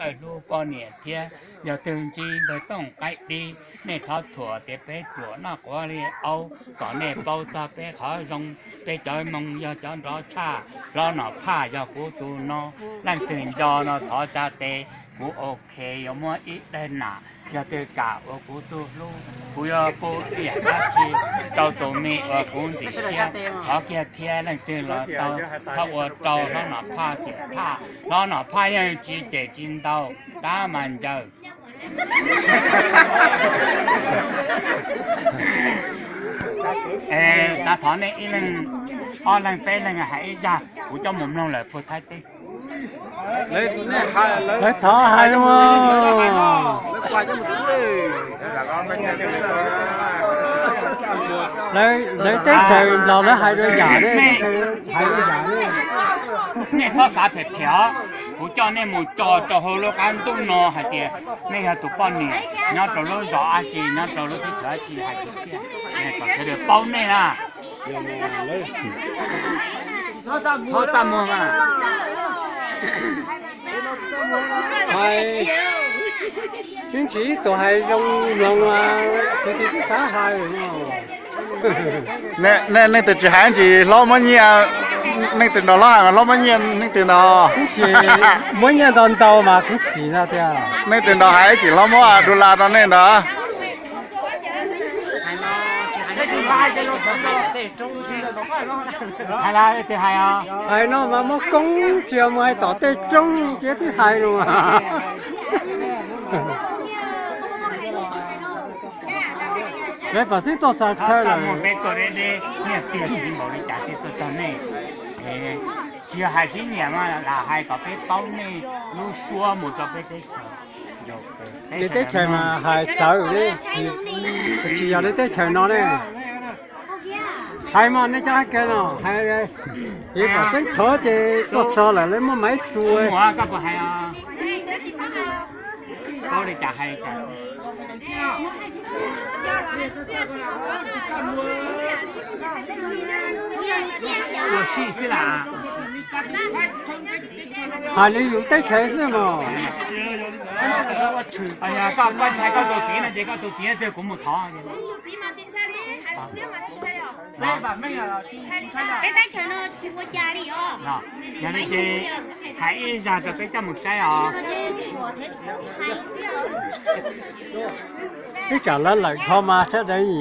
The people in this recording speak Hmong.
txawj hlub poj niam thiab. Yog twg ntsib npawg Tooj qaib dib, nej txhob thuam tias peb ruam noj quav li aub, kom nej paub txog peb qhov zoo. Peb cov Hmoob yog cov nrov tshaj, hlob Nom Phaj yog kuv tus no, leej twg nco no thov tsa tes, kuv ok yuav muab ib daig nam. Yog twg kam ua kuv tug hlub, kuv yuav pub ib yam dab tsi rau tus me uas kuv ntxim siab. Thov kiag thiab, leej twg los tau, txhob ua rau hlob Nom Phaj xim thaj. Hlob Nom Phaj yeej tsis cem tsis ntau, tab mas ncaws. Xav thov nej ib leeg, ob leeg peb leeg hais ib zaj, kuv coj mus mloog lawm puag Thaib teb. Lawv thov hais os. Lawv teb chaws Nplog lawv hais dua yam ne, hais dua yam ne. Nej txhob xav phem phem os, kuv coj nej mus tso rau hauv lub qab ntuj no hais tias nej yog tus poj niam nyob rau lub zos dab tsi, nyob rau lub teb chaws dab tsi, hais kwv txhiaj kom sawv daws paub nej na. Txhob txaj muag mas. Hais, twb tsis ib tug hais zoo mloog, kuv twb xav hais. Nej, nej twb tsis hais ntsis hlob muab nyiaj, nej twb nrog hlob hais mas hlob muab nyiaj nej twb nrog. Twb tsis muab nyiaj ntau ntau mas kuv xis no tiag. Nej twb nrog hais ib chim hlob muab du las rau nej ntag. Hais no mas muab koob tsis yog mus hais tom tej roob ces twb hais no. Lawv pam xwb tuaj txog chaw lawm. Peb tuaj deb deb, nyiaj txiag tsis npaum li cas thiaj tuaj txog nej. Tsis yog hais sib nyiam mas lam hais kom peb paub nej lub suab mus rau peb teb chaws. Nej teb chaws mas hais txawv li, tsis yog nej teb chaws no ne. Hais mas nej cov hais kiag no, hais ces kom xeeb thov ces tuaj txog lawm lawv muab maiv tsuas. Ua si xwb las. Hais li yus teb chaws xwb mas. Koj ntshai koj tus txiv no ces koj tus txiv twg kuv mus thov. Peb teb chaws no tsis ua cas li os. Yog li ces hais ib zaj rau peb coj mus saib os. Twb tsam lawv lawm dhau mas sab deev.